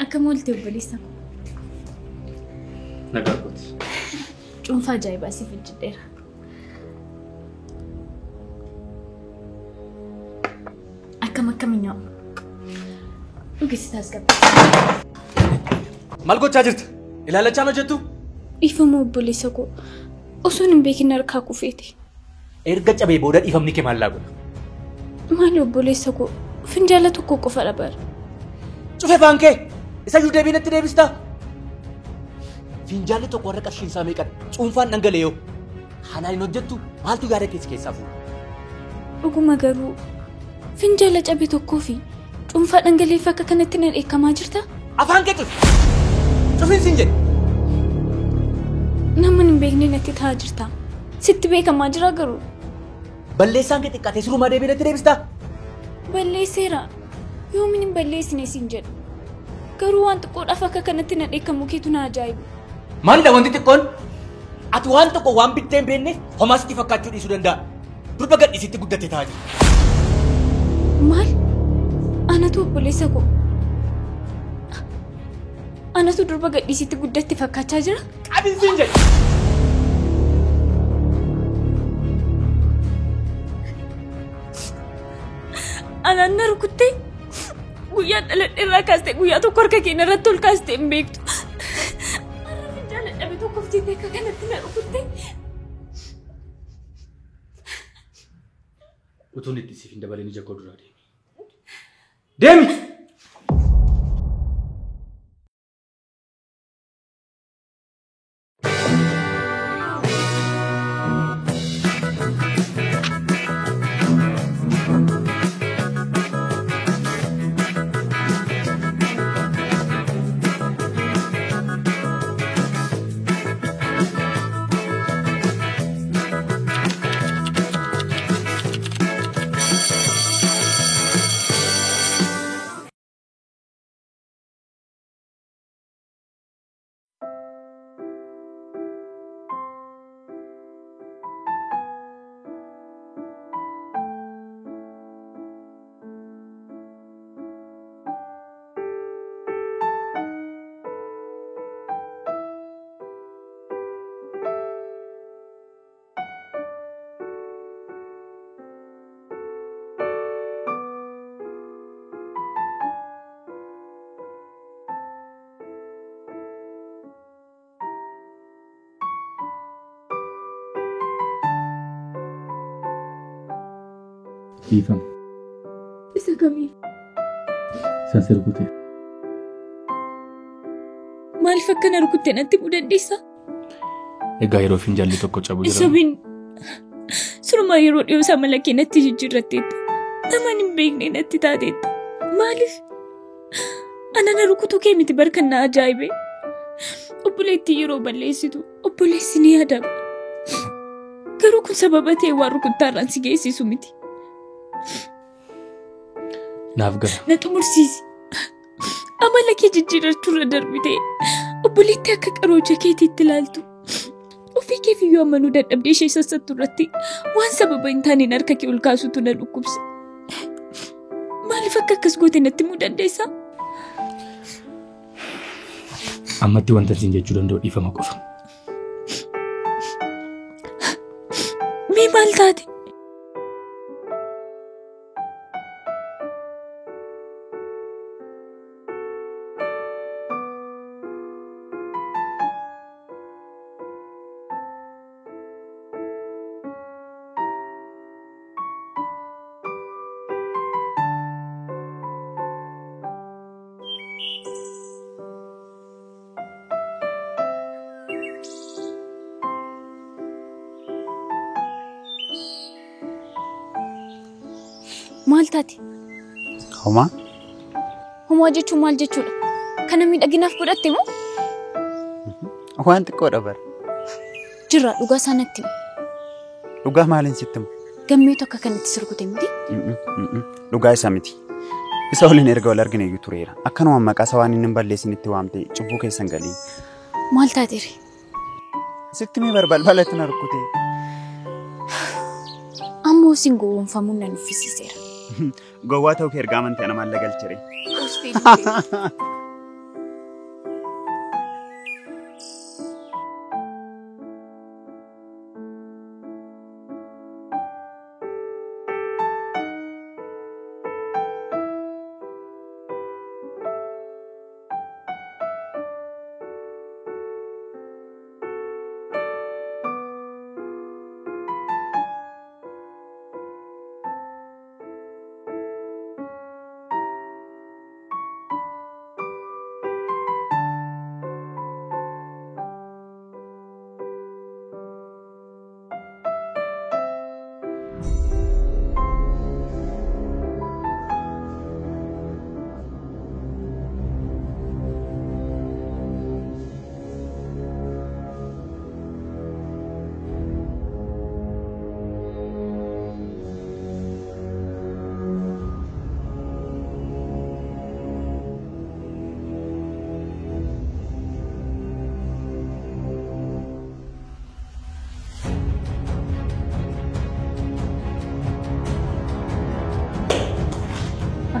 Akkam oolte obboleessa koo? Nagaa kooti. Cuunfaa ajaa'ibaa siif hojjedheera. Akkam akkam nyaa'u. Dhugisi tasgabbeessi. Maal gochaa jirta? Ilaalachaa ma jettu? Dhiifama obboleessa koo. Osoon hin beekin harkaa kufeeti. Erga cabee booda dhiifamni kee maal laa godha? Maali obboleessa koo? Finjaala tokko qofa dha bara. Cufe afaan kee! Isayyuu deebii natti deebistaa? Finjaalli tokko warra qarshiin isaa meeqadha? Cuunfaan dhangala'e yoo? Halaan hin hojjettu maaltu yaada keessa keessaa fuudha? Dhuguma garuu finjaala cabe tokkoo fi cuunfaa dhangala'eef akka kanatti na dheekkamaa jirta? Afaan kee cufi! Cufin siin jedhe! Nama hin beekne natti ta'aa jirta. Sitti beekamaa jira garuu. Balleessaan kee xiqqaatee sirumaa deebii natti deebistaa? Balleesseera. Yoomin hin balleessine siin jedha. Garuu waan xiqqoodhaaf akka kanatti na dheekkamu keetu na ajaa'iba. Maalidha wanti xiqqoon? Ati waan tokko waan bittee hin beekneef homaa sitti fakkaachuu dhiisuu danda'a. Durba gadhiisitti guddattee ta'aa jirta. Maal? Anatu obboleessa koo. Anatu durba gadhiisitti guddatte fakkaachaa jira? Qabin siin jedhe! Anaan na rukuttee guyyaa dhaladhe irraa kaastee guyyaa tokko harka kee narratti ol kaastee hin beektu. Har'a finjaala dhabe tokkoof jettee akka kanatti na rukuttee. Utuun itti siif hin dabalin ija koo duraa deemi. Deemi! Dhiifama. Isa kamii? Isaan si rukute. Maaliif akkana rukutte natti himuu dandeessaa? Egaa yeroo finjaalli tokko cabu jira. Sobiin surumaa yeroo dhiyoo isaa mala kee natti jijjiirratteetta. Nama hin beekne natti taateetta. Maaliif? Ana na rukutuu kee miti bar kan na ajaa'ibe. Obboleettii yeroo balleessitu obboleessi ni adaba. Garuu kun sababa ta'e waan rukuttaarraan si geessisu miti. Naaf gala. Na xumursiisi. Amala kee jijjiirrachuurra darbitee obboleettii akka qaroo ija keetiitti ilaaltu. Ofii keef iyyuu amanuu dadhabdee ishee sassattu irratti waan sababa hin taaneen harka kee ol kaasutu na dhukkubsa. Maaliif akka akkas goote natti himuu dandeessaa? Ammatti wanta siin jechuu danda'u dhiifama qofa. Mee maal taate? Maal taate? Homaa? Homaa jechuun maal jechuudha? Kana miidhaginaaf godhatte moo? Waan xiqqoodha bara. Jirra dhugaa isaa natti himi. Dhugaa maaliin sitti himu? Gammeetu akka kanatti si rukute miti? Dhugaa isa miti. Isa waliin erga wal argine iyyuu tureera. Akkanuma maqaa isaa waan inni hin balleessinitti waamtee cubbuu keessan galiin. Maal taateere? Sitti mee balbalatti na rukute. Ammoo sin gowwoomfamuun na nuffisiiseera. Gowwaa ta'uu kee ergaa amantii ana maal galchere. Ustee dubbee.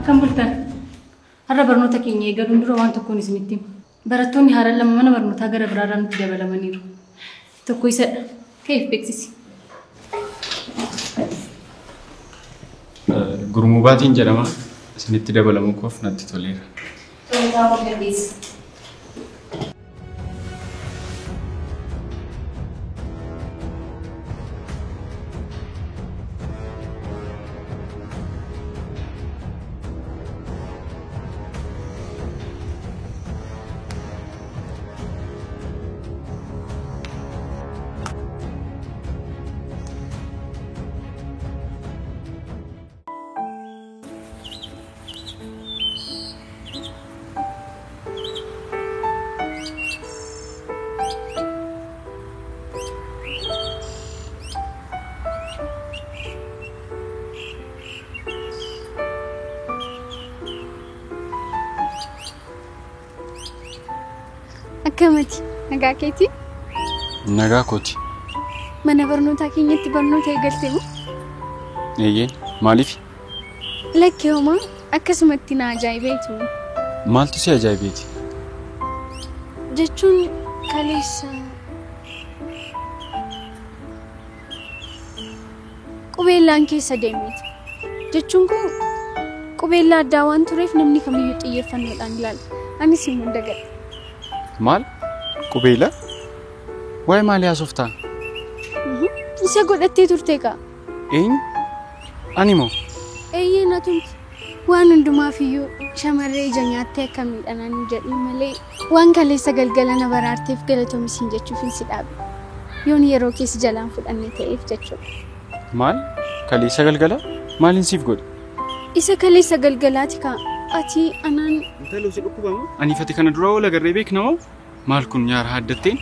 Akkam bultan? Har'a barnoota keenya eegaluun dura waan tokkoon isinitti hima. Barattoonni haaraan lama mana barnootaa gara biraarraa nutti dabalamaniiru. Tokko isadha. Ka'eef beeksisi. Gurmuu Baatiin jedhama. Isinitti dabalamuu koof natti toleera. Toleetaa of dandeessa. Akkamati? Nagaa keetii? Nagaa kooti. Mana barnootaa keenyatti barnoota eegalte moo? Eeyyee, maaliif? Lakkee homaa akkasumatti na ajaa'ibeetu. Maaltu si ajaa'ibeeti? Jechuun kaleessa qubeellaan keessa deemeeti. Jechuun kun qubeellaa addaa waan tureef namni kamiyyuu xiyyeeffannoodhaan ilaala. Anis immoo dagadha. Maal? Qubeellaa? Waa'ee maalii haasoftaa? Isa godhattee turte kaa? Eenyu? Ani moo? Eeyyee na tumti. Waan hundumaaf iyyuu shamarree ija nyaattee akka miidhanaan hin jedhin malee waan kaleessa galgala na baraarteef galatoomisiin jechuuf si dhaabe. Yoon yeroo keessa jalaan fudhanne ta'eef jechuudha. Maal? Kaleessa galgala? Maaliin siif godhe? Isa kaleessa galgalaati kaa. Ati anaan... Intala si dhukkubamu? Ani fati kana dura wal agarree beekna moo? Maal kun nyaara haddatteen?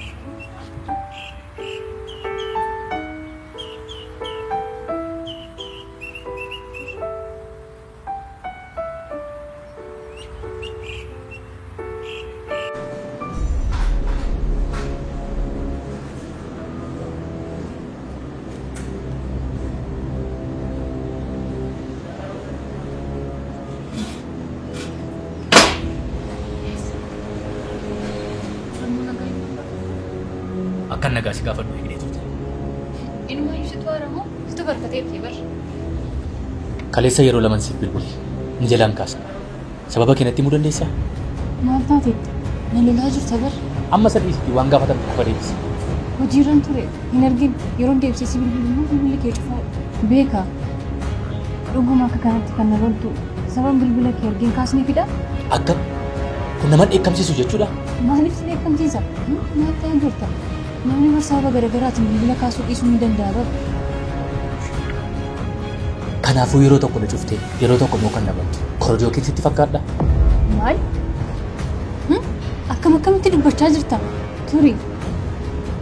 Akkan nagaa si gaafadhu eegnee turte. Inuma ibsitu haaramoo situ barfatee dhufee bar. Kaleessa yeroo laman siif bilbile. Ni jalaan kaasne. Sababa keenyatti himuu dandeessaa? Maal taatetti? Na lolaa jirta bar. Amma sadhiisitti waan gaafatamte qofa deebisi. Hojiirran ture hin argin yeroon deebisee si bilbilu immoo bilbilli kee cufaadha. Beekaa dhuguma akka kanatti kan na loltu sababan bilbila kee argin kaasneefidha? Akkam? Kun nama dheekkamsiisu jechuudha? Maaliif si dheekkamsiisa? Maal ta'aa jirta? Namni bar sababa garaagaraatiin bilbila kaasuu dhiisuu ni danda'a bar. Kanaafuu yeroo tokko na cuftee yeroo tokko immoo kan na bantu korojoo keessatti fakkaadha. Maal? Akkam akkamitti dubbachaa jirta? Turi.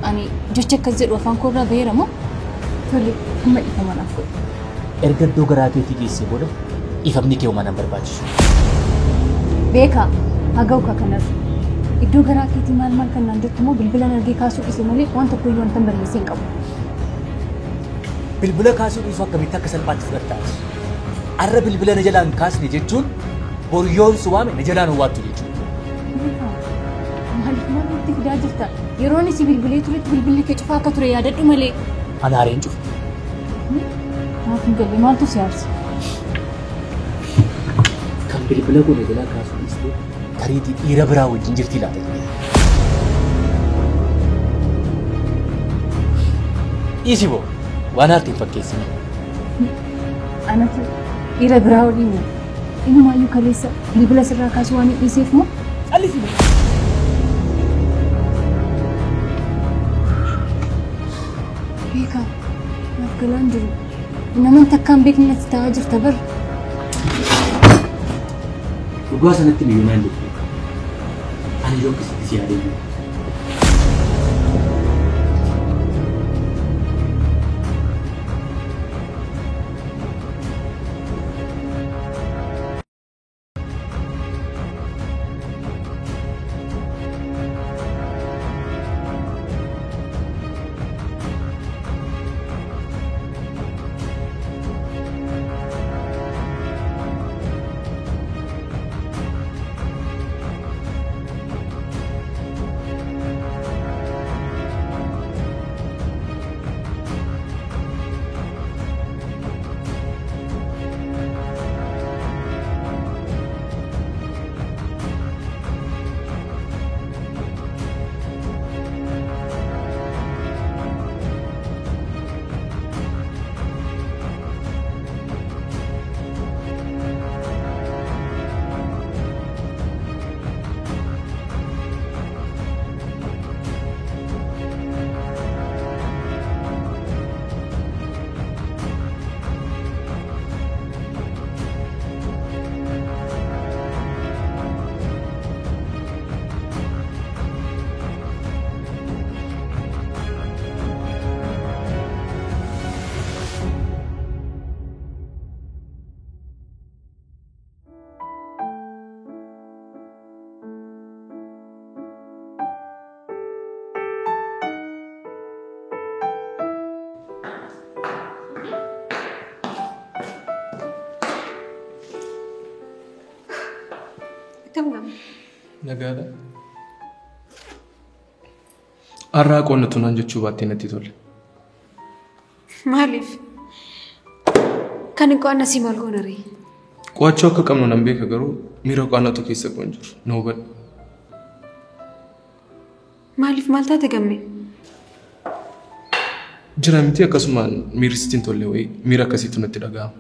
Ani jecha akkas jedhu afaan koo irraa baheera moo? Tole, amma dhiifama naaf godhi. Erga iddoo garaa keetii geessee booda dhiifamni kee homaa nan barbaachisu. Beekaa, haa ga'u kaa kanarra. Iddoo garaa keetii maal maal kan naan jettu immoo bilbila argee kaasuu dhiise malee waan tokko iyyuu wanta balleessee hin qabu. Bilbila kaasuu dhiisuu akkamitti akka salphaatti fudhattaati? Arra bilbila na jalaan kaasne jechuun boryoon si waame na jalaan owwaattu jechuudha. Beekaa, maaliif maal nutti fidaa jirta? Yeroon si bilbilee turetti bilbilli kee cufaa akka ture yaadadhu malee. Ana aareen cufe. Naaf hin galle maaltu si aarse? Kan bilbila koo na jalaa kaasuu dhiiste tariitii dhiira biraa wajjin jirtii laata jedhee. Dhiisi boo waan aartiin fakkeessine. Anatu dhiira biraa waliin moo? Inumaayyuu kaleessa bilbila sirraa kaasuu waan hin dhiiseef moo? Callisi boo. Beekaa naaf galaan jiru. Naman takkaan beekni natti ta'aa jirta bar. Dhugaa sanatti miyyuu naan jettu. Ani yoo akkasitti si yaadee jiru. Kam gamme? Nagaadha. Har'aa qonna tunaan jechuu baattee natti tole. Maaliif? Kan hin qo'anna sii maal goona ree? Qo'achuu akka qabnu nan beeka garuu miira qo'annatu keessa koo hin jiru. Na hubadhu. Maaliif maal taate gamme? Jira miti akkasumaan miirri sitti hin tolle wayii miira akkasiitu natti dhaga'ama.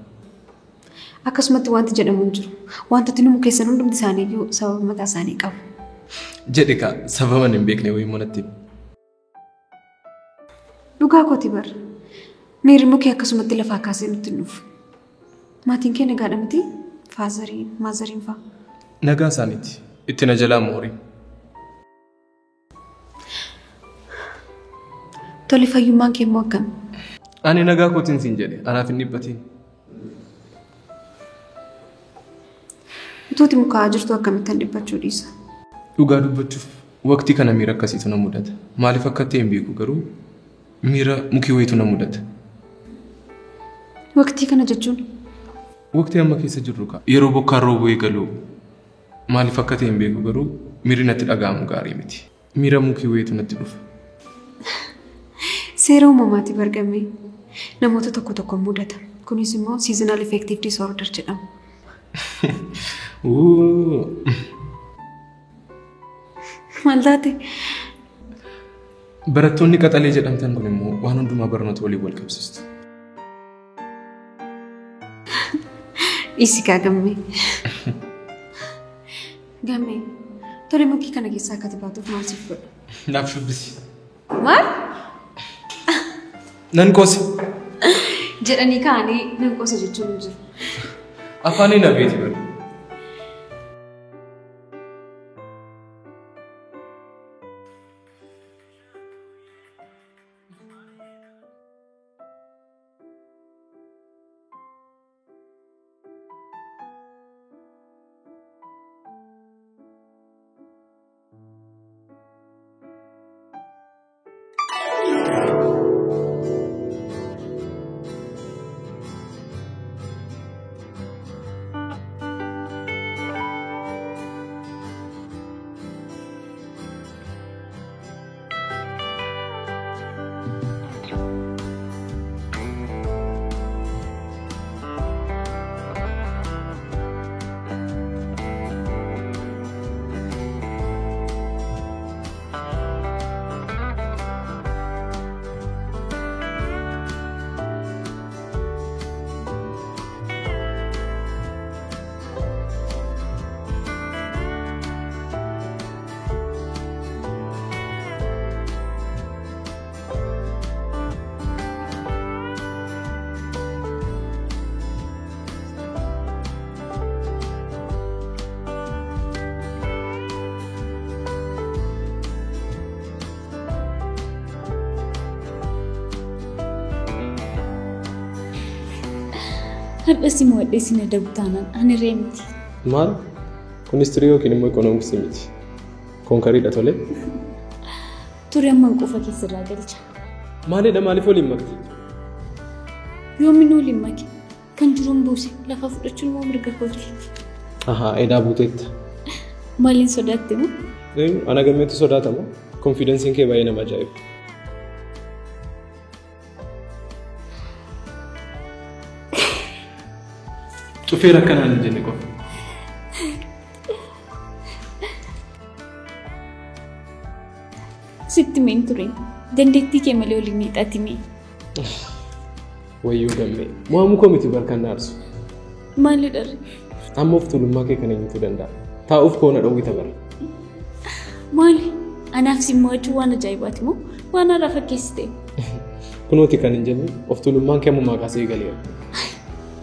Akkasumatti wanti jedhamu hin jiru. Wantooti nu keessan hundumti isaanii iyyuu sababa mataa isaanii qabu. Jedhe kaa sababa hin beekne wayii immoo natti himi. Dhugaa kooti bar. Miirri mukee akkasumatti lafaa kaasee nutti hin dhufu. Maatiin kee nagaadha miti? Faazariin, maazariin fa'a. Nagaa isaaniiti. Itti na jalaa moori. Tole fayyummaan kee immoo akkami? Ani nagaa kootiin siin jedhe anaaf hin dhiphatiin. Utuuti mukaa jirtu akkamittan dhiphachuu dhiisa? Dhugaa dubbachuuf waqtii kana miira akkasiitu na mudata. Maaliif akka ta'e hin beeku garuu miira mukii wayiitu na mudata. Waqtii kana jechuun? Waqtii amma keessa jirru kaa yeroo bokkaan roobuu eegalu maaliif akka ta'e hin beeku garuu miirri natti dhaga'amu gaarii miti. Miira mukii wayiitu natti dhufa. Seera uumamaati bargamee namoota tokko tokko mudata. Kunis immoo seasonal affective disorder jedhama. Maal taate? Barattoonni qaxalee jedhamtan kun immoo waan hundumaa barnoota waliin wal qabsiistu. Dhiisi kaa gammee. Gammee, tole mukii kana keessaa akka baatuuf maal siif godha? Naaf shubbisi. Maal? Nan qoose. Jedhanii kaanii nan qoose jechuun hin jiru. Afaaniin habeeti bari. Har'a si mo'adhee si na dabu taanaan ani ree miti. Maal? Kunis tirii yookiin immoo ikoonomiksii miti. Konkariidha tole. Ture amman qofa keessarraa galcha. Maalidha maaliif waliin makte? Yoomin waliin make? Kan jiruun buuse lafa fudhachuun immoo mirga kooti. Ahaa edaa buuteetta. Maaliin sodaatte moo? Ana gammeetu sodaatama. Konfiidensiin kee baay'ee nama ajaa'iba. Cufeera akkanaan hin jenne qofa. Sitti meen ture. Dandeettii kee malee waliin miidhaati mee? Wayyoo gammee. Mo'amuu koo miti barkan na aarsu. Maali dharre? Amma of tuulummaa kee kan eenyutu danda'a? Taa'uuf koo na dhowwita bara. Maali? Anaaf si mo'achuu waan ajaa'ibaati moo? Waan haaraa fakkeessite? Kunooti kan hin jenne of tuulummaan kee ammumaa kaasee eegaleera.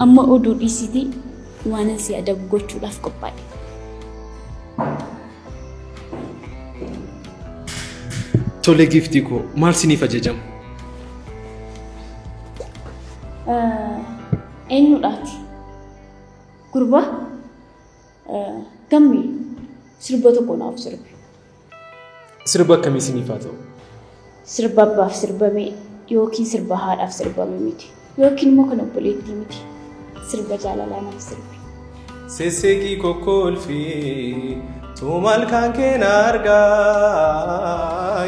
Amma oduu dhiisitii waan si adabu gochuudhaaf qophaa'e. Tole giiftii koo maal siniif ajajamu? Eenyudhaati? Gurbaa? Gammee sirba tokko naaf sirbi. Sirba akkamii siniif haa ta'u? Sirba abbaaf sirbame yookiin sirba haadhaaf sirbame miti. Yookiin immoo kan obboleettii miti. Sirba jaalalaa naaf sirbi. Sesseeqii kokkolfii tumal kan keen argaa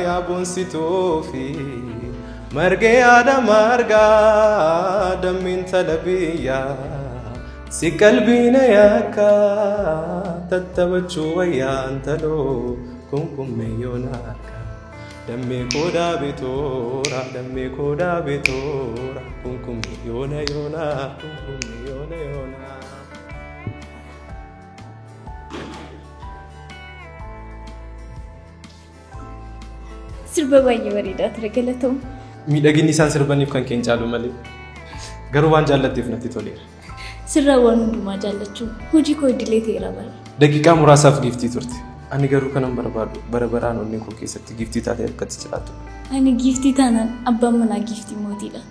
yaa boonsituufi margee yaada margaa dammiin tala biyyaa si qalbiina yakka tattabachuu wayyaan taloo kunkummee yoona akka dammee koodaa bitoora dammee koodaa bitoora kunkummee yoona yoona kunkummee yoona yoona. Sirba baay'ee bareedaa ture galatoom. Miidhaginni isaan sirbaniif kan keen caalu malee garuu waan jaallatteef natti toleera. Sirraa waan hundumaa jaallachuun hojii koo idilee ta'eera bara. Daqiiqaa muraasaaf giiftii turte. Ani garuu kanan barbaadu bara baraan onnee koo keessatti giiftii taatee akkatti jiraattu. Ani giiftii taanaan abbaan manaa giiftii mootiidha.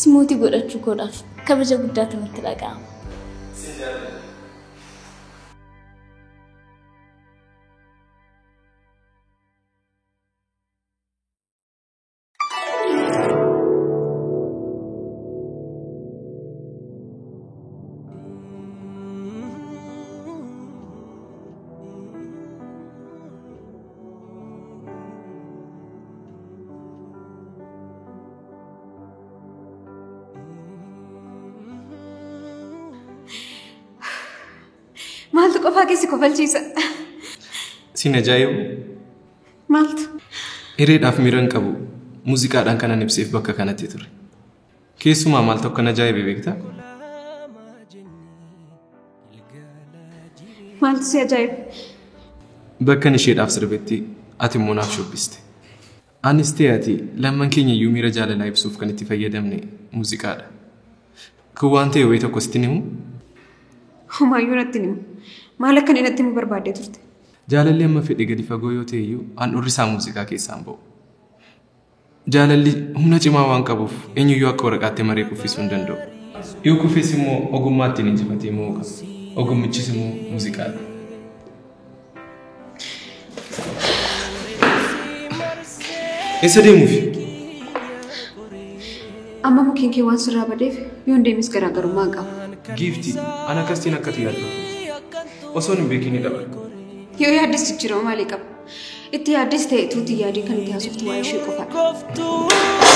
Si mootii godhachuu koodhaaf kabaja guddaatu natti dhaga'ama. Si jaalladha. Maaltu qofaa keessi kofalchiisa? Siin ajaa'ibu. Maaltu? Hiriidhaaf miira hin qabu. Muuziqaadhaan kanan ibseef bakka kanatti ture. Keessumaa maaltu akkan ajaa'ibe beektaa? Maaltu si ajaa'ibe? Bakkan isheedhaaf sirbetti ati immoo naaf shubbiste. Anis ta'e ati lamman keenya iyyuu miira jaalalaa ibsuuf kan itti fayyadamne muuziqaadha. Kun waan ta'e wayii tokko sitti himu? Homaayyuu natti himu. Maal akka inni natti himu barbaaddee turte? Jaalalli amma fedhe gadi fagoo yoo ta'e iyyuu handhuurri isaa muuziqaa keessaan ba'u. Jaalalli humna cimaa waan qabuuf eenyuyyuu akka waraqaatti maree kuffisuu hin danda'u. Yoo kuffis immoo ogummaa ittiin injifatee mo'uu qaba. Ogummichis immoo muuziqaadha. Eessa deemuufi? Amma mukkeen kee waan sirraa badeef yoon deemes garaagarummaa hin qabu. Giiftii, ana akkasiin akkati yaaddu. Osoo hin beekin ni dhaba. Yoo yaaddes jijjiirama maalii qaba? Itti yaaddes ta'e tuuti yaadii kan itti haasoftu waa'ee ishee qofaadha.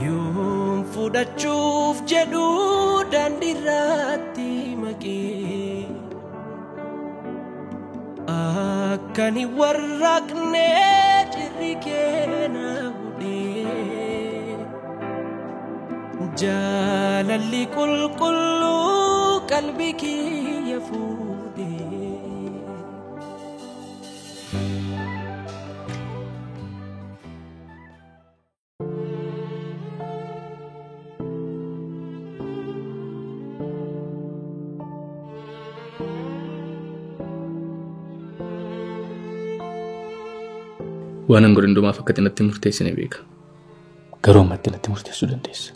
Yoon fudhachuuf jedhu daandiirratti maqee akkan hin warraaqne cirri keena hudhee jaalalli qulqulluu qalbii kiyya fuudhee. Waan an godhe hundumaaf akka natti murteessine beeka. Garuu ammatti natti murteessuu dandeessa.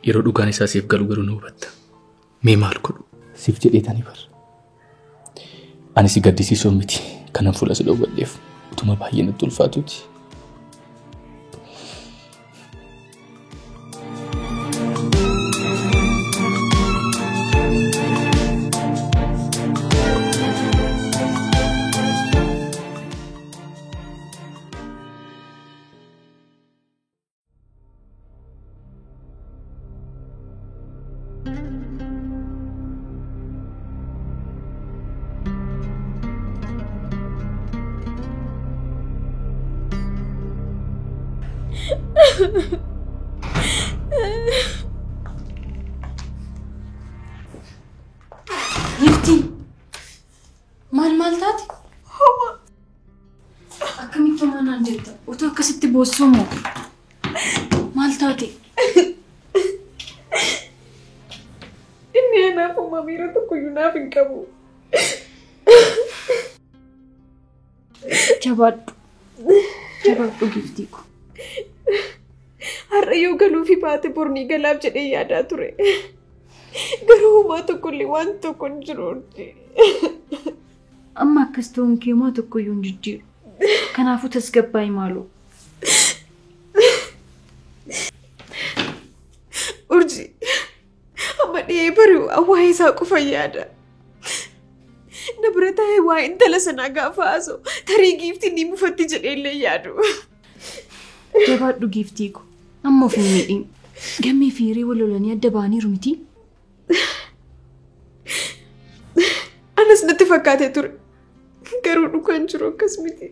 Yeroo dhugaan isaa siif galu garuu na hubatta. Mee maal godhu? Siif jedheetanii bar. Ani si gaddisiisuu miti kanan fuula si dhoowwadheef utuma baay'ee natti ulfaatuuti. Giftii, maal maal taate? Akkamitti homaa naan jetta? Utuu akkasitti boossuu moo? Maal taate? Inni anaaf homaa miira tokkoyyuu naaf hin qabu. Jabaadhu. Jabaadhu giftii ko. Har'a yoo galuufi baate bornii galaaf jedhee yaadaa ture. Garuu homaa tokkollee waan tokko hin jiru. Amma akkas ta'uun kee homaa tokkoyyuu hin jijjiiru. Kanaafuu tasgabbaa'i maaloo. Dha'ee bari'u waa'ee isaa qofa yaada. Na bira taa'ee waa'ee intala sanaa gaafa haasa'u tarii giiftiin ni mufatti jedhee illee yaadu. Jabaadhu giiftii ko. Amma of hin miidhin. Gammee fi hiree wal lolanii adda ba'aniiru miti. Anas natti fakkaatee ture. Garuu dhugaan jiru akkas miti.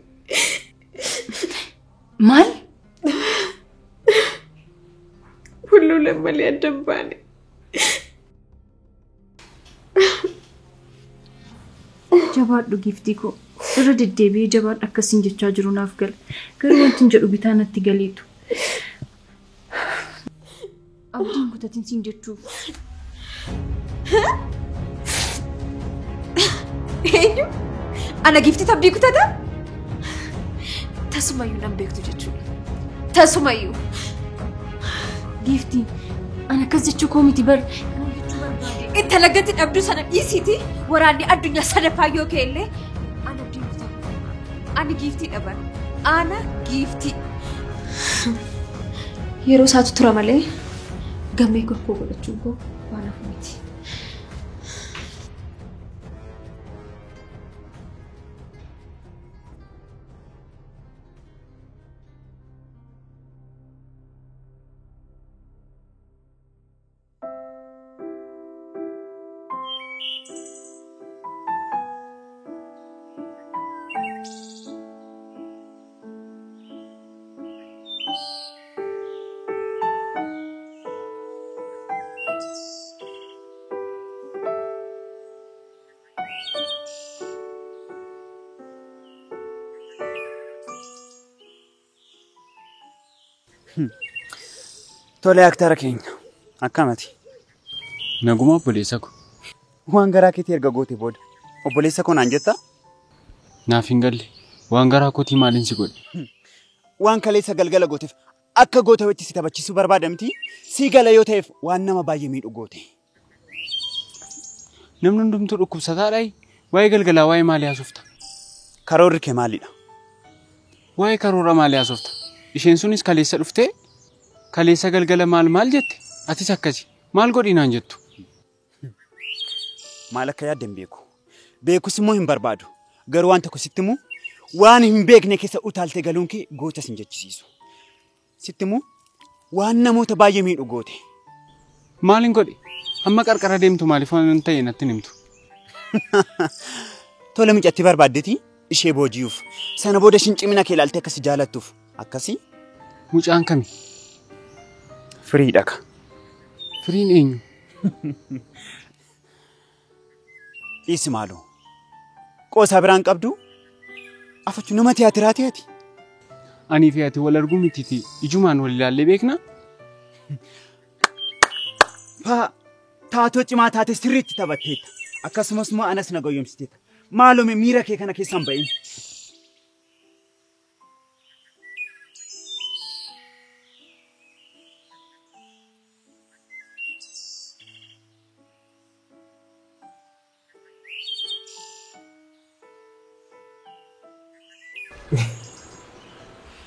Maal? Wal lolan malee adda hin baane. Jabaadhu giiftii koo. Irra deddeebi'ee jabaadhu akkasiin jechaa jiru naaf gala. Garuu wanti hin jedhu bitaa natti galeetu. Abdiin kutatiin siin jechuuf. Eenyu? Ana giiftii abdii kutata? Tasumayyuu nan beektu jechuudha. Tasumayyuu. Giiftii, ana akkas jechuu koo miti bar. Intala gati dhabduu sana dhiisiiti waraanni addunyaa sadaffaa yoo ka'e illee ana abdiin kutata. Ani giiftii dhaban. Ana giiftii. Yeroo isaatu tura malee gammee koo godhachuun koo waan hafu miti. Tole aktara keenya akkamati? Naguma obboleessa ko. Waan garaa keetii erga goote booda obboleessa koo naan jettaa? Naaf hin galle. Waan garaa kootii maaliin si godhe? Waan kaleessa galgala gooteef akka goota wajji si taphachiisuu barbaadamti. Si gala yoo ta'eef waan nama baay'ee miidhu goote. Namni hundumtuu dhukkubsataadhaayi. Waa'ee galgalaa waa'ee maalii haasofta? Karoorri kee maalidha? Waa'ee karoora maalii haasofta? Isheen sunis kaleessa dhuftee kaleessa galgala maal maal jette? Atis akkasi. Maal godhi naan jettu? Maal akka yaadde hin beeku. Beekus immoo hin barbaadu. Garuu waan tokko sitti himu waan hin beekne keessa utaaltee galuun kee goota sin jechisiisu. Sitti himu waan namoota baay'ee miidhu goote. Maal hin godhe? Amma qarqara deemtu maaliif waan ta'e natti himtu? Tola mucattii barbaaddeeti ishee booji'uuf. Sana booda ishiin cimina kee ilaaltee akkasi jaalattuuf. Akkasii? Mucaan kami? Firiidha ka. Firiin eenyu? Dhiisi maaloo. Qoosaa biraan qabdu? Afachuu nama tiyaatiraati ati. Anii fi ati wal arguu mitiiti ijumaan wal ilaallee beekna? Paa taatoo cimaa taate sirriitti taphatteetta. Akkasumas immoo anas na goyyomsiteetta. Maaloo miira kee kana keessaan ba'in.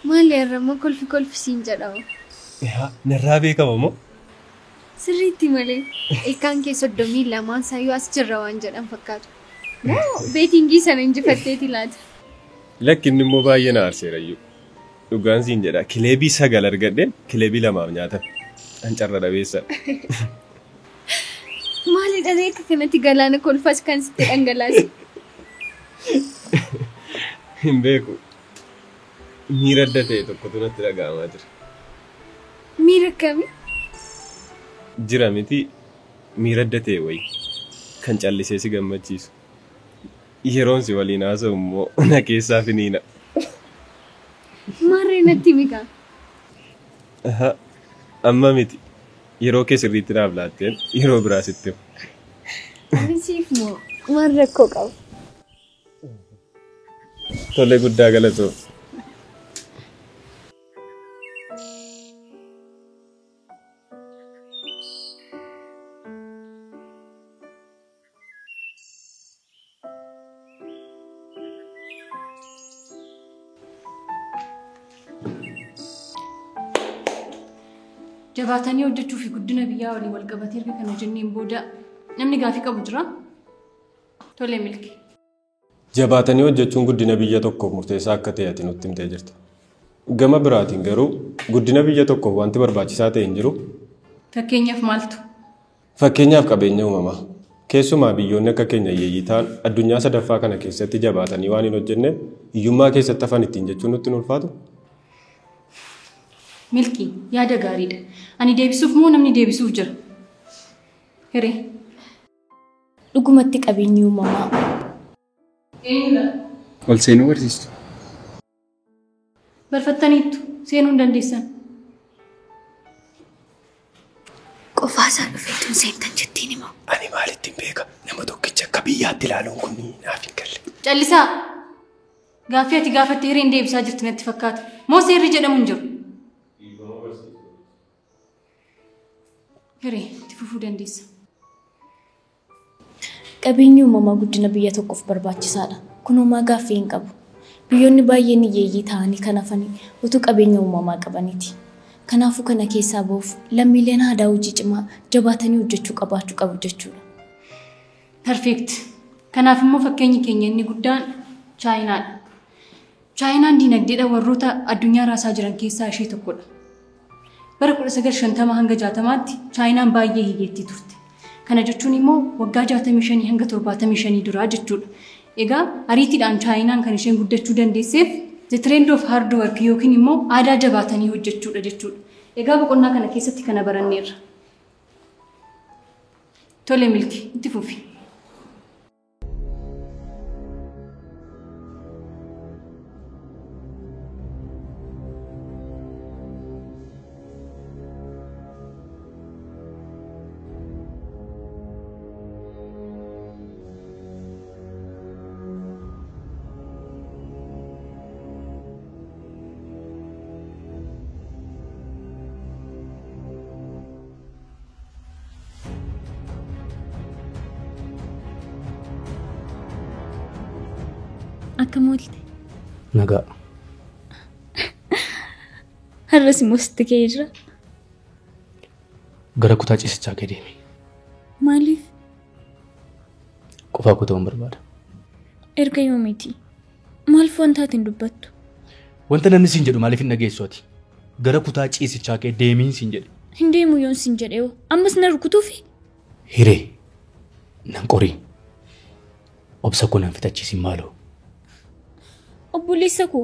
Maali irra kolfi kolfi siin jedhamu? Yaa narraa beekama moo? Sirriitti malee ilkaan kee 32 sayyoo as jirra waan jedhan fakkaatu. Moo beetingii sana injifatteeti laata? Lakki inni immoo baay'ee na aarseera iyyuu. Dhugaan siin jedha kileebii 9 argadheen kileebii 2 nyaatan. An carra dhabeessa. Maali dharee akka kanatti galaana kolfas kan sitti dhangalaase? Hin beeku. Miira adda ta'e tokkotu natti dhaga'amaa jira. Miira akkamii? Jira miti miira adda ta'e wayii kan callisee si gammachiisu. Yeroon si waliin haasa'u immoo na keessaa finiina. Maarree natti mikaa? Amma miti. Yeroo kee sirriitti naaf laatteen yeroo biraa sitti himu. Ani siif moo maal rakkoo qaba? Tole guddaa galatoo. Jabaatanii hojjechuu fi guddina biyyaa waliin wal qabatee erga kana jenneen booda namni gaafii qabu jira? Tole Milki. Jabaatanii hojjechuun guddina biyya tokkoof murteessaa akka ta'e ati nutti himtee jirta. Gama biraatiin garuu guddina biyya tokkoof wanti barbaachisaa ta'e hin jiru. Fakkeenyaaf maaltu? Fakkeenyaaf qabeenya uumamaa. Keessumaa biyyoonni akka keenya hiyyeeyyii ta'an addunyaa sadaffaa kana keessatti jabaatanii waan hin hojjenneef hiyyummaa keessatti hafan ittiin jechuun nutti hin ulfaatu. Milki yaada gaariidha. Ani deebisuuf moo namni deebisuuf jira? Hiree. Dhugumatti qabeenyi uumamaa. Eenyudha? Ol seenuu barsiistu. Barfattaniittu seenuu hin dandeessan. Qofaasaa dhufeetuun seentan jettiin himaa. Ani maalittiin beeka nama tokkicha akka biyyaatti ilaaluun kun naaf hin galle. Callisaa! Gaaffii ati gaafatte hireen deebisaa jirti natti fakkaata. Moo seerri jedhamu hin jiru? Hiree itti fufuu dandeessa. Qabeenyi uumamaa guddina biyya tokkoof barbaachisaadha. Kun homaa gaaffii hin qabu. Biyyoonni baay'een hiyyeeyyii ta'anii kan hafanii utuu qabeenya uumamaa qabaniiti. Kanaafuu kana keessaa ba'uuf lammiileen aadaa hojii cimaa jabaatanii hojjechuu qabaachuu qabu jechuudha. Perfect. Kanaaf immoo fakkeenyi keenya inni guddaan Chaayinaadha. Chaayinaan diinagdeedha warroota addunyaa raasaa jiran keessaa ishee tokkodha. Bara 1950 hanga 60tti Chaayinaan baay'ee hiyyeettii turte. Kana jechuun immoo waggaa 65 hanga 75 duraa jechuudha. Egaa ariitiidhaan Chaayinaan kan isheen guddachuu dandeesseef the trend of hard work yookiin immoo aadaa jabaatanii hojjechuudha jechuudha. Egaa boqonnaa kana keessatti kana baranneerra. Tole Milki, itti fufi. Akkam oolte? Nagaa. Har'as immoo sitti ka'ee jira. Gara kutaa ciisichaa kee deemi. Maaliif? Qofaa koo ta'uun barbaada. Erga yoomiiti? Maaliif wanta ati hin dubbattu? Wanta namni siin jedhu maaliif hin dhageessu ati? Gara kutaa ciisichaa kee deemiin siin jedhe. Hin deemu yoon siin jedhe hoo? Ammas na rukutuufi? Hiree nan qorii. Obsa koo nan fixachiisin maaloo. Obboleessa koo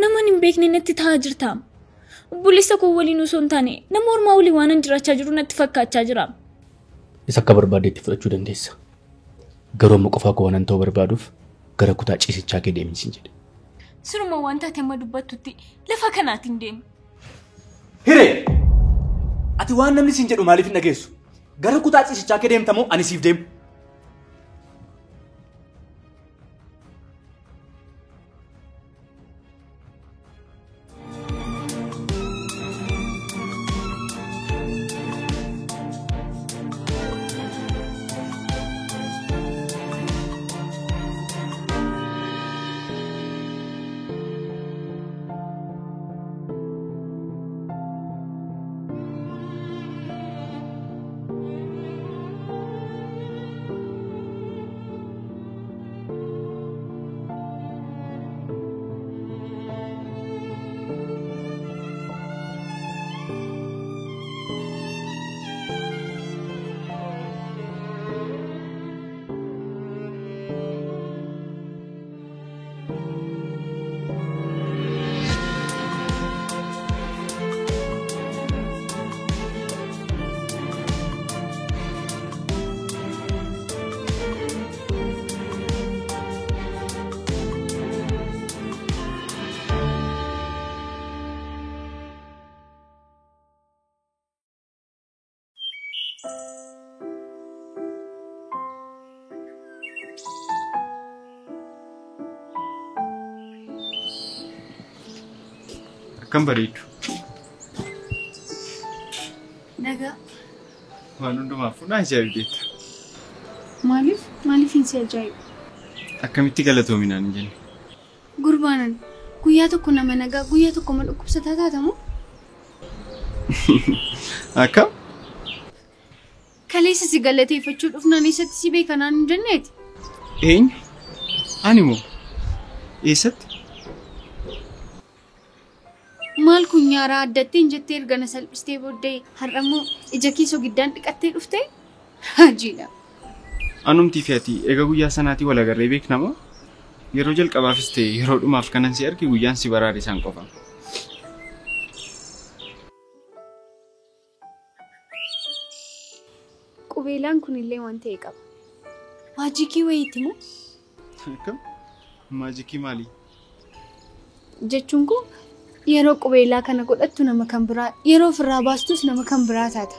nama hin beekne natti ta'aa jirtaam. Obboleessa koo waliin osoo hin taane nama ormaa waliin waan an jiraachaa jiru natti fakkaachaa jira. Isa akka barbaaddeetti fudhachuu dandeessa. Garuu amma qofaa koo waan ta'uu barbaaduuf gara kutaa ciisichaa kee deemiin siin jedhe. Siruma waan taate amma dubbattutti lafa kanaatiin deemu. Hiree! Ati waan namni siin jedhu maaliif hin dhageessu? Gara kutaa ciisichaa kee deemta moo ani siif deemu? Akkam bareedu. Nagaa. Waan hundumaafuu na ajaa'ibdeetta. Maaliif? Maaliif hin si ajaa'ibu? Akkamitti galatoominaan hin jenne? Gurbaanan guyyaa tokko nama nagaa guyyaa tokko ma dhukkubsataa taatamu? Akkam? Kaleessa si galateeffachuu dhufnaan eessatti si beekanaan hin jenneeti? Eenyu? Ani moo? Eessatti? Maal kun nyaaraa addatteen jettee erga na salphistee booddee har'ammoo ija kee sogiddaan dhiqattee dhuftee? Hojiidha. Anumtii fi ati eega guyyaa sanaatii wal agarree beekna moo? Yeroo jalqabaafis ta'e yeroo dhumaaf kanan si arge guyyaan si baraare isaan qofa. Qubeelaan kunillee waan ta'e qaba. Maajikii wayiiti moo? Akkam? Maajikii maalii? Jechuun kun yeroo qubeelaa kana godhattu nama kan biraa, yeroo ofirraa baastus nama kan biraa taata.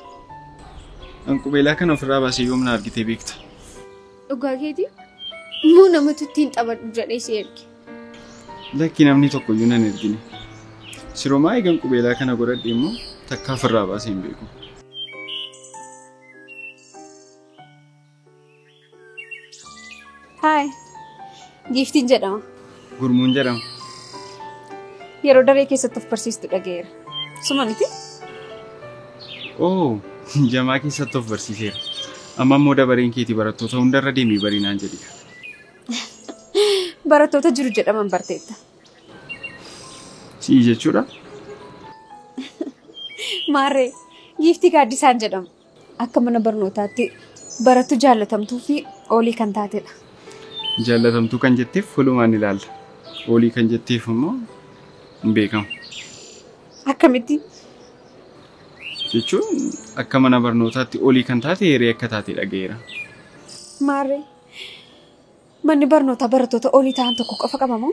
An qubeelaa kana ofirraa baasee yoom na argitee beekta? Dhugaa keetii? Moo namatu ittiin taphadhu jedhee si erge? Lakki namni tokkoyyuu nan ergine. Sirumaa eegan qubeelaa kana godhadhe immoo takka ofirraa baasee hin beeku. Haay, Giiftiin jedhama. Gurmuun jedhama. Yeroo daree keessatti of barsiistu dhaga'eera. Suma miti? Oo, jamaa keessatti of barsiiseera. Amma immoo dabareen keetii barattoota hundarra deemee barinaan jedhi. Barattoota jiru jedhaman barteetta. Si'i jechuudha? Maarree, Giiftii Gaaddisaan jedhama. Akka mana barnootaatti barattuu jaallatamtuu fi oolii kan taatedha. Jaallatamtuu kan jetteef fuulumaan ilaalla. Oolii kan jetteef immoo hin beekamu. Akkamitti? Jechuun akka mana barnootaatti oolii kan taate hiree akka taate dhaga'eera. Maarree, manni barnootaa barattoota oolii ta'an tokko qofa qaba moo?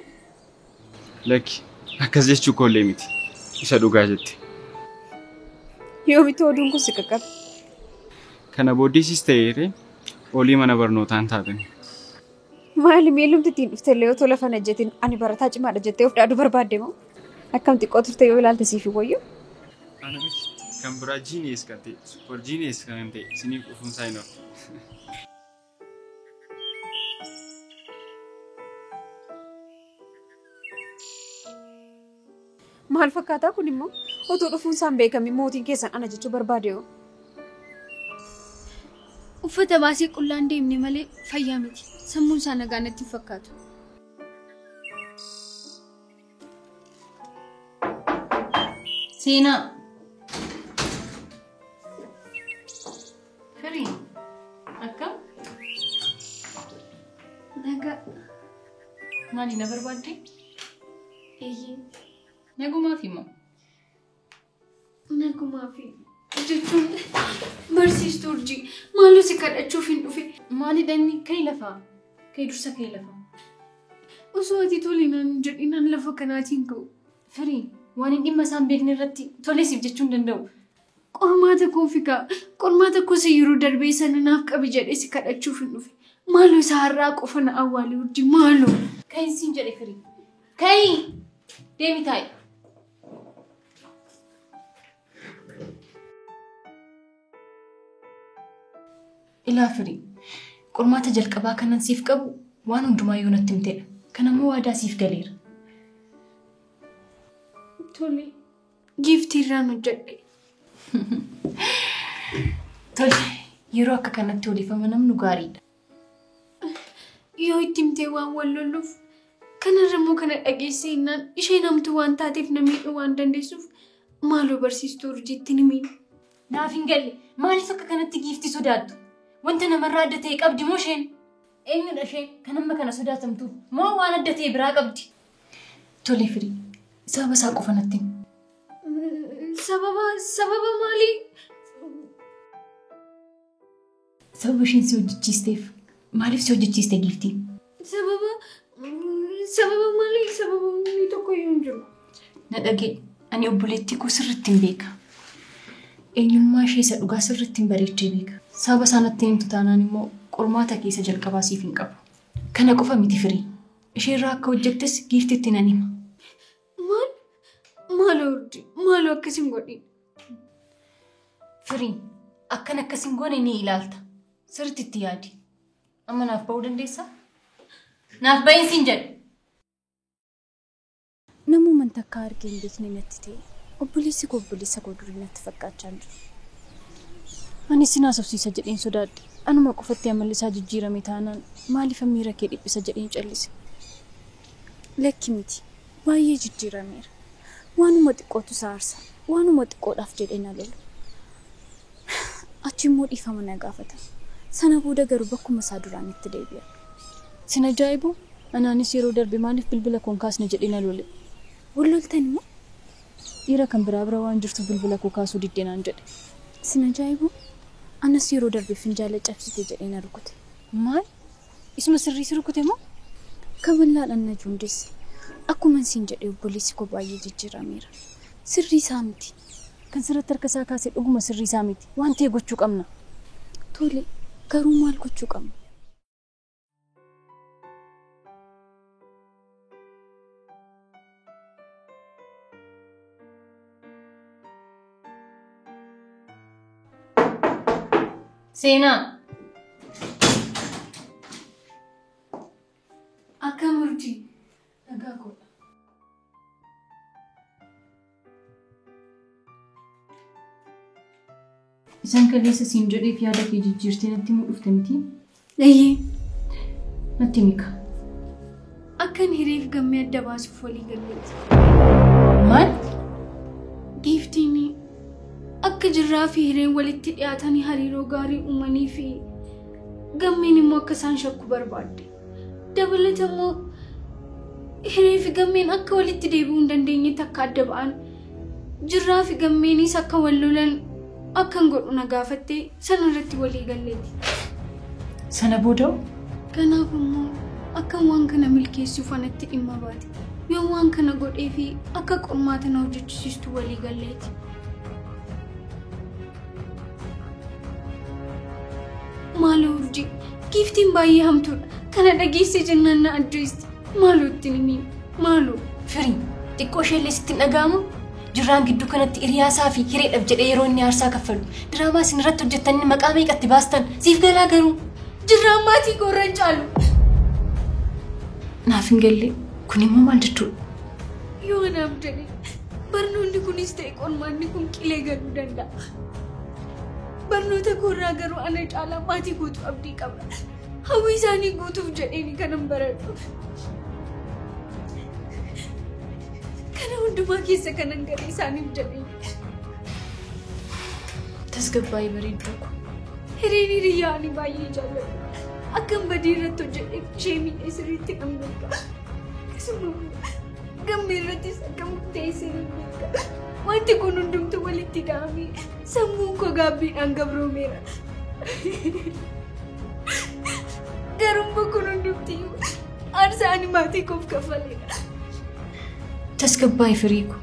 Lakki, akkas jechuu koollee miti. Isa dhugaa jette. Yoomitti oduun kun si qaqqabe? Kana booddeesis ta'e hiree oolii mana barnootaan taatani. Maali miilumti ittiin dhuftellee otoo lafa hin ejjetin ani barataa cimaadha jettee of dhaaduu barbaadde moo? Akkam xiqqoo turte yoo ilaalte siif hin wayyu? Ana miti. Kan biraa jiiniyees kan ta'e, supper jiiniyees kan ta'e isiniif dhufuun isaa hin oolu. Maal fakkaataa kun immoo otoo dhufuun isaan beekame mootiin keessan ana jechuu barbaade yoo? Uffata baasee qullaan deemne malee fayyaa miti. Sammuun isaa nagaa natti hin fakkaatu. Seenaa. Firii, akkam? Nagaa. Maali na barbaadde? Eeyyee. Nagumaaf immoo? Nagumaafi jechuun barsiistuu Urjii maaloo si kadhachuuf hin dhufe. Maalidha inni? Ka'ii lafaa. Ka'ii dursa ka'ii lafaa. Osoo ati tole naan jedhinaan lafa kanaatiin ka'u. Firii, waan hin dhimma isaan beekne irratti tolee siif jechuu hin danda'u. Qormaata koo fikaa, qormaata koo isa yeroo darbee sana naaf qabi jedhee si kadhachuuf hin dhufe. Maaloo isa har'aa qofa na awwaali Urjii maaloo. Ka'ii siin jedhe Firii. Ka'ii! Deemi taa'i. Ilaa Firii, qormaata jalqabaa kanan siif qabu waan hundumaa yoo natti himtedha. Kanammoo waadaa siif galeera. Tole, giiftii irraan hojjedhe. Tole, yeroo akka kanatti waliif amanamnu gaariidha. Yoo itti himtee waan wal lolluuf, kanarra immoo kana dhageessee innaan isheen hamtuu waan taateef na miidhuu waan dandeessuuf maaloo barsiistuu Urjiitti ni miidhu. Naaf hin galle, maaliif akka kanatti giiftii sodaattu? Wanta namarraa adda ta'e qabdi moo isheen? Eenyudha isheen kan amma kana sodaatamtuuf? Moo waan adda ta'e biraa qabdi? Tole Firii, sababa isaa qofa natti himi. Sababa maalii? Sababa isheen si hojjechiisteef. Maaliif si hojjechiiste giiftii? Sababa maalii? Sababa inni tokko iyyuu hin jiru. Na dhagee, ani obboleettii koo sirriitti hin beeka. Eenyummaa ishee isa dhugaa sirriitti hin bareechee beeka. Sababa isaa natti himtu taanaan immoo qormaata keessa jalqabaa siif hin qabu. Kana qofa miti Firii. Isheerraa akka hojjettes giiftitti nan hima. Maal? Maaloo Urjii, maaloo akkas hin godhin. Firii, akkan akkas hin goone ni ilaalta. Sirriitti itti yaadi. Amma naaf ba'uu dandeessaa? Naaf ba'iin siin jedhe. Namuma takka argee hin beekne natti ta'e. Obboleessi koo obboleessa koo durii natti fakkaachaa jiru. Ani sin haasofsiisa jedheen sodaadhe. Anuma qofatti amalli isaa jijjiirame taanaan maaliif miira kee dhiphisa jedheen callise. Lakki miti. Baay'ee jijjiirameera. Waanuma xiqqootu isa aarsa. Waanuma xiqqoodhaaf jedhee na lolu. Achi immoo dhiifama na gaafata. Sana booda garuu bakkuma isaa duraan itti deebi'a. Sin ajaa'ibu? Anaanis yeroo darbe maaliif bilbila koon kaasne jedhee na lole. Wal loltan immoo? Dhiira kan biraa bira waan jirtu bilbila koo kaasuu diddee naan jedhe. Sin ajaa'ibu? Anas yeroo darbe finjaala cabsite jedhee na rukute. Maal? Isuma sirrii si rukute moo? Kaballaadhaan na juundesse. Akkuma siin jedhe obboleessi koo baay'ee jijjiirameera. Sirrii isaa miti. Kan sirratti harka isaa kaase dhuguma sirrii isaa miti. Waan ta'e gochuu qabna. Tole, garuu maal gochuu qabna? Seenaa. Akkam Urjii? Nagaa koodha. Isaan kaleessa siin jedheef yaada kee jijjiirtee natti himuu dhufte miti? Eeyyee. Natti mika. Akkan hiriif gammee adda baasuuf walii galleeti. Maal? Giiftiin akka jirraa fi hireen walitti dhiyaatanii hariiroo gaarii uumanii fi gammeen immoo akka isaan shakku barbaadde. Dabalata immoo hiree fi gammeen akka walitti deebi'uu hin dandeenyetti akka adda ba'an jirraa fi gammeenis akka wal lolan akkan godhu na gaafattee sana irratti walii galleeti. Sana booda? Kanaaf immoo akkan waan kana milkeessuuf anatti dhimma baate. Yoo waan kana godhee fi akka qormaata na hojjechisiistu walii galleeti. Maaloo Urjii, giiftiin baay'ee hamtuudha. Kana dhageessee jennaan na ajjeesti. Maaloo ittiin himi. Maaloo. Firii, xiqqoo isheellee sitti hin dhaga'amu? Jirraan gidduu kanatti hiriyaasaa fi hireedhaaf jedhee yeroo inni aarsaa kaffalu. Diraamaa isin irratti hojjettanii maqaa meeqatti baastan? Siif galaa garuu. Jirraan maatii koorra hin caalu. Naaf hin galle. Kun immoo maal jechuudha? Yoo anaaf jedhe barnoonni kunis ta'e qormaanni kun qilee galuu danda'a. Barnoota koorraa garuu ana caalaa maatii guutuu abdii qaba. Hawwii isaanii guutuuf jedheeni kanan baradhu. Kana hundumaa keessa kanan galee isaaniif jedheeni. Tasgabbaa'ii bareedduu ko. Hireen hiriyyaa ani baay'ee jaalladhu. Akkan badii irratti hojjedheef ishee miidhee sirriitti nan beeka. Akkasuma gammee irrattis akka murteessee nan beeka. Wanti kun hundumtuu walitti hidhamee sammuun koo gaabbiidhaan gabroomeera. Garuu kun hundumtiyyuu aarsaa ani maatii koof kaffaleedha. Tasgabbaa'ii firii ko.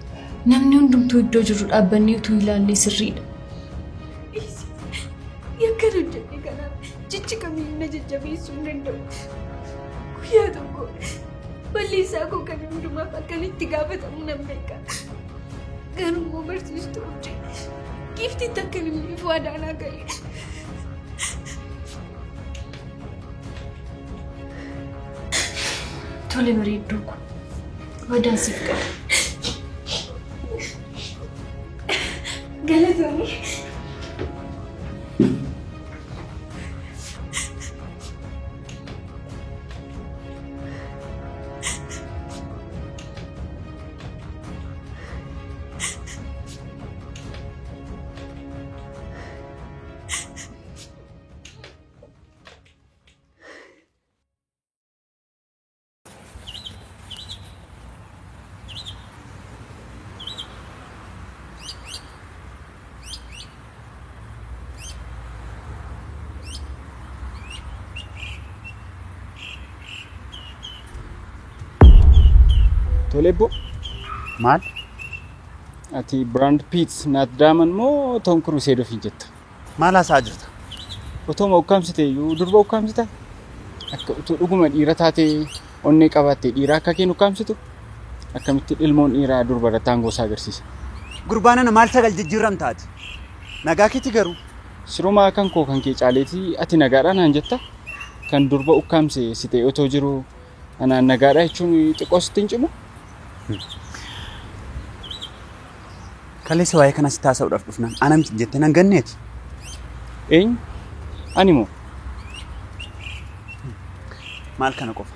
Namni hundumtuu iddoo jirru dhaabbannee utuu ilaallee sirriidha. Yakkan hojjedhe kanaaf jechi kamiyyuu na jajjabeessuu hin danda'u. Guyyaa tokko balleessaa koo kan hundumaaf akkan itti gaafatamu nan beeka. Garuu immoo barsiistuu Urjii giiftitti akkan hin waadaa naa gale. Tole bareedduu ko. Waadaan siif qaba. Galatoomii. Tole ebbo. Maal? Ati Brand Pitt Naat Daaman moo Tom Cruise ofiin jetta? Maal haasa'aa jirta? Otoo ukkaamsite iyyuu durba ukkaamsita? Akka utuu dhuguma dhiira taatee onnee qabaattee dhiira akka keen ukkaamsitu akkamitti ilmoon dhiiraa durba irratti aangoo isaa agarsiisa? Gurbaan ana maal sagal jijjiiramtaati? Nagaa keeti garuu? Sirumaa kan koo kan kee caaleetii ati nagaadhaa naan jetta? Kan durba ukkaamse si ta'e otoo jiru anaan nagaadhaa jechuun xiqqoo sitti hin cimu? Kaleessa waa'ee kanas taasisuudhaaf dhufnaan ana miti jettee nan ganneeti. Eenyu? Ani moo? Maal kana qofa?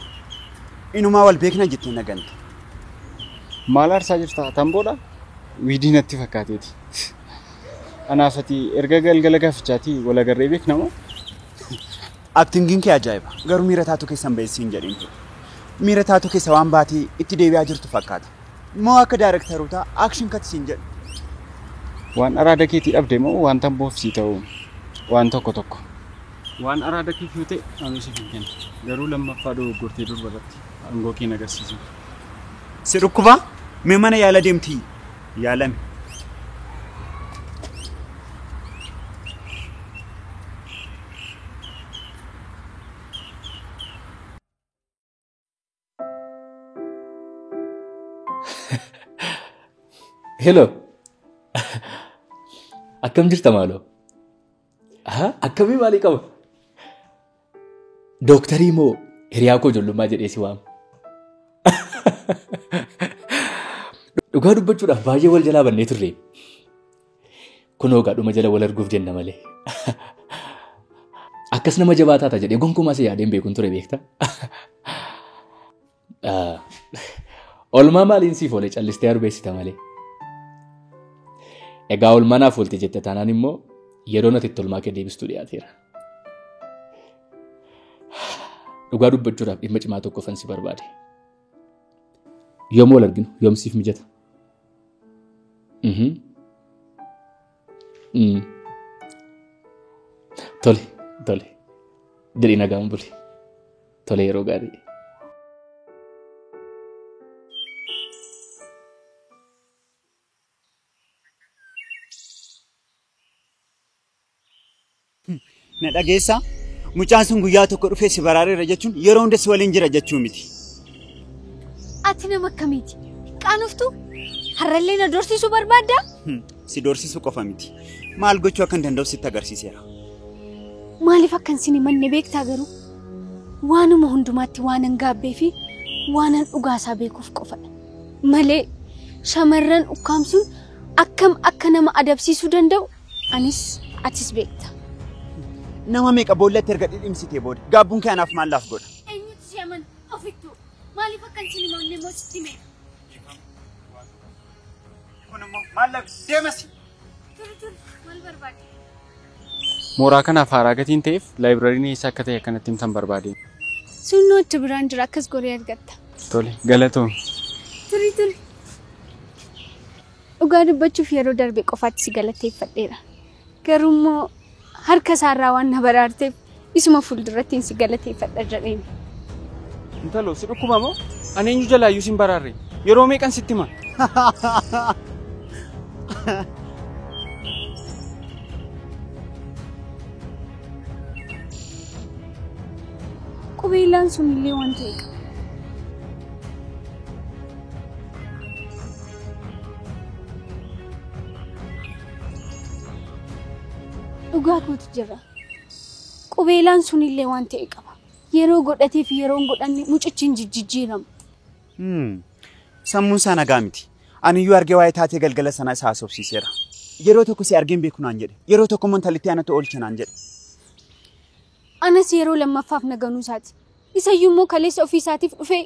Inumaa wal beekna jettee na gante. Maal aarsaa jirta? Tamboodha? Wiidii natti fakkaateeti. Anaaf ati erga galgala gaafichaatii wal agarree beekna moo? Aktingiin kee ajaa'iba. Garuu miira taatu keessan beeksisi hin jedhin ture. Miira taatu keessa waan baatee itti deebi'aa jirtu fakkaata. Moo akka daayirektarootaa akshin kat siin jedhu. Waan araada keetii dhabde moo waan tamboof sii ta'u waan tokko tokko. Waan araada keef yoo ta'e ani siif hin kennu. Garuu lammaffaa dogoggortee durba irratti aangoo kee agarsiisu. Si dhukkubaa? Mee mana yaala deemtii? Yaalame. Hello. Akkam jirta maaloo? Akkamii maalii qaba? Dooktarii moo hiriyaa koo ijoollummaa jedhee si waama? Dhugaa dubbachuudhaaf baay'ee wal jalaa bannee turre. Kunoo gaadhuma jala wal arguuf jenna malee. Akkas nama jabaa taata jedhee gonkumaa si yaadeen beekuun ture beektaa? Olmaa maaliin siif oolee callistee arbeessita malee? Egaa olmaa naaf oolte jette taanaan immoo yeroo nati itti olmaa kee deebistuu dhiyaateera. Dhugaa dubbachuudhaaf dhimma cimaa tokko si barbaade. Yoom wal arginu? Yoom siif mijata? Tole, tole. Jedhii nagaan buli. Tole yeroo gaarii. Na dhageessaa? Mucaan sun guyyaa tokko dhufee si baraareera jechuun yeroo hunda si waliin jira jechuu miti. Ati nama akkamiiti? Qaanuftuu? Har'allee na dorsiisuu barbaaddaa? Si dorsiisuu qofa miti. Maal gochuu akka hin danda'u sitti agarsiiseera. Maaliif akkan sin himanne beektaa garuu? Waanuma hundumaatti waanan gaabbee fi waanan dhugaasaa beekuuf qofadha. Malee shamarran ukkaamsuun akkam akka nama adabsiisuu danda'u anis atis beekta. Nama meeqa boollatti erga dhidhimsitee booda gaabbuun kee anaaf maal laaf godha? Eenyutu si amana? Ofittuu. Maaliif akkan sin himanne immoo sitti hime? Kun immoo maal deemasi? Turi turi maal barbaadde? Mooraa kanaaf haaraa gatiin ta'eef laayibirariin eessa akka ta'e akkanatti himtan barbaade. Sunnoo achi biraan jira akkas goree argatta. Tole galatoom. Turi turi. Dhugaa dubbachuuf yeroo darbe qofaatti si galateeffadheera. Garuu immoo harka isaarraa waan na baraarteef isuma fuuldurattiin si galateeffadha jedheen. Intalo si dhukkuba moo? Ani eenyu jalaayyuu sin baraarre? Yeroo meeqan sitti hima? Qubeellaan sunillee waan ta'e qaba. Dhugaa kootu jira. Qubeellaan sunillee waan ta'e qaba. Yeroo godhatee fi yeroo hin godhanne mucichi hin jijjiiramu. Sammuun isaa nagaa miti. Ani iyyuu argee waa'ee taatee galgala sanaa isa haasofsiiseera. Yeroo tokko si argeen beeku naan jedhe. Yeroo tokko immoo intalli anatu oolcha naan jedhe. Anas yeroo lammaffaaf naganuu isaati. Isayyuu immoo kaleessa ofii isaatiif dhufee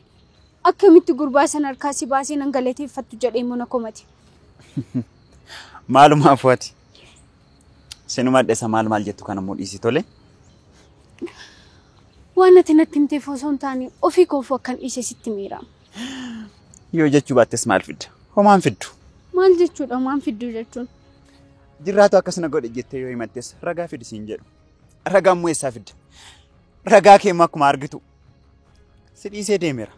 akkamitti gurbaa sana harkaa si baasee nan galateeffattu jedhee immoo na komate. Maalumaaf ati? Sinuma addeessa maal maal jettu kana immoo dhiisi tole. Waan ati natti himteef osoo hin taane ofii koofuu akkan dhiise sitti miira. Yoo jechuu baattes maal fidda? Homaan fiddu. Maal jechuudha homaan fiddu jechuun? Jirraatu akkasuma godhe jettee yoo himattes ragaa fidi siin jedhu. Ragaa immoo eessaa fidda? Ragaa kee immoo akkuma argitu si dhiisee deemeera.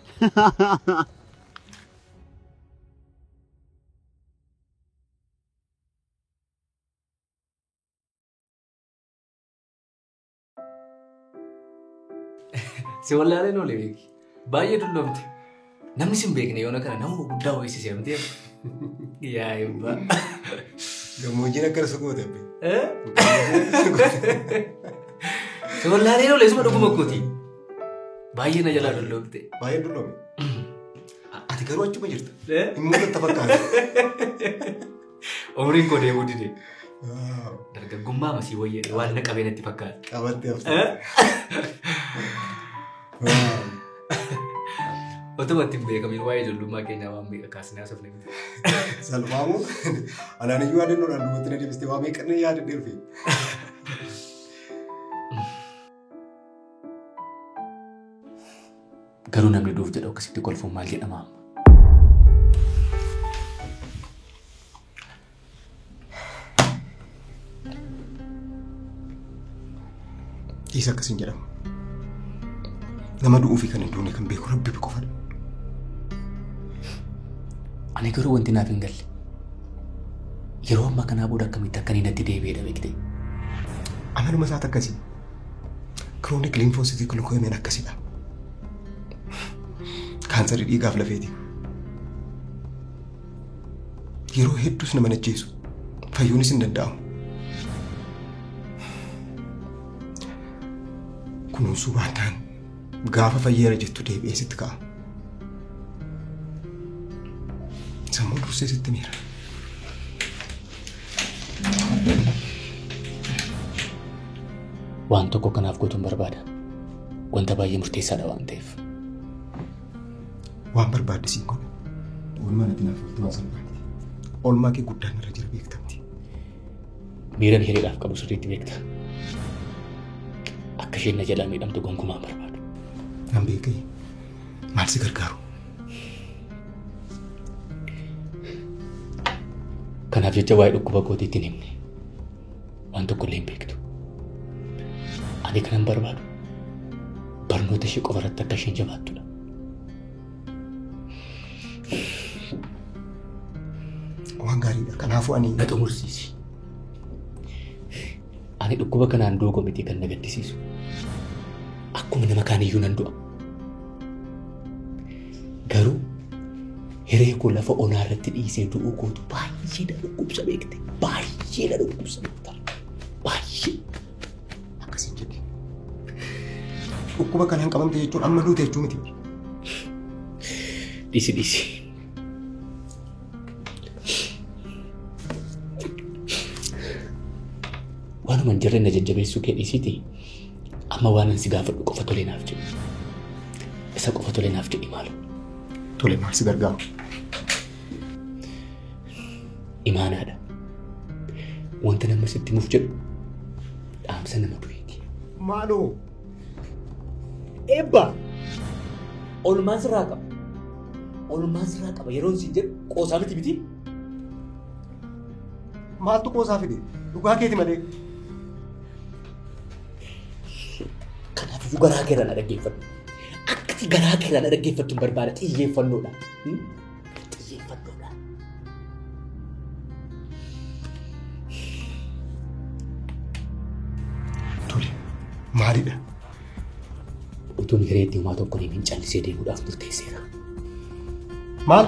Si wallaaleen oole beeki. Baay'ee dulloomte. Namni sin beekne yoona kana nama guddaa ho'isise miti. Yaa eebbaa. Gammoojjiin akkana suqoote abbe. Si wallaaleen oole isuma dhuguma kooti. Baay'ee na jalaa dulloomte. Baay'ee dulloome. Ati garuu achuma jirta. Hin mul'atta fakkaata. Umriin koo deemuu dide. Dargaggummaa masii wayyee waan na qabee natti fakkaata. Qabattee hafte. Otuma ittiin beekamiin waa'ee ijoollummaa keenyaa waan meeqa kaasnee haasofne miti. Salphaamu anaan iyyuu yaadannoodhaan duubatti na deebistee waa meeqanne yaadadhee dhufe. Garuu namni duuf jedhu akkasitti kolfuun maal jedhama amma? Dhiisa akkasiin jedhamu. Nama du'uu fi kan hin duune kan beeku Rabbi qofadha. Ani garuu wanti naaf hin galle. Yeroo ammaa kanaa booda akkamitti akka inni natti deebi'eedha beekte. Amaluma isaati akkasii. Chronic lymphocytic leukemia akkasidha. Kaansarii dhiigaaf lafeeti. Yeroo hedduus nama ajjeesu. Fayyuunis hin danda'amu. Kunuunsuu baannaan gaafa fayyeera jettu deebi'ee sitti ka'a. Sammuu dursee sitti miira. Waan tokko kanaaf gootuun barbaada. Wanta baay'ee murteessaadha waan ta'eef. Waan barbaadde siin godha. Oolmaan ati naaf ooltu waan salphaa miti. Oolmaa kee guddaan irra jira beektamti. Miiran hiriidhaaf qabu sirriitti beekta. Akka isheen na jalaa miidhamtu gonkumaa hin barbaadu. Nan beekee maal si gargaaru? Kanaaf jecha waa'ee dhukkuba kootiitti hin himne. Waan tokko illee hin beektu. Ani kanan barbaadu barnoota ishee qofa irratti akka isheen jabaattudha. Waan gaariidha. Kanaafuu ani. Na xumursiisi. Ani dhukkuba kanaan du'u miti kan na gaddisiisu. Akkuma nama kaaniyyuu nan du'a. Garuu hiree koo lafa onaa irratti dhiisee du'uu kootu baay'ee na dhukkubsa beekte. Baay'ee na dhukkubsa beekta. Baay'ee. Akkasiin jedhe. Dhukkuba kanaan qabamte jechuun amma duute jechuu miti. Dhiisi dhiisi. Waanuma hin jirre na jajjabeessuu kee dhiisiiti. Amma waan ani si gaafadhu qofa tolee naaf jedhi. Isa qofa tolee naaf jedhi maaloo. Tole maal si gargaaru? Imaanaadha. Wanta nama sitti himuuf jedhu dhaamsa nama du'eeti. Maaloo? Eebba! Oolmaan sirraa qaba. Oolmaan sirraa qaba. Yeroon siin jedhu qoosaa miti miti. Maaltu qoosaa fide? Dhugaa keeti malee. Kanaafuu garaa keerraa na dhaggeeffadhu. Akkati garaa keerraa na dhaggeeffattu hin barbaada. Xiyyeeffannoodha. Xiyyeeffannoodha. Tole maalidha? Utuun hireetti homaa tokko hin callisee deemuudhaaf murteesseera. Maal?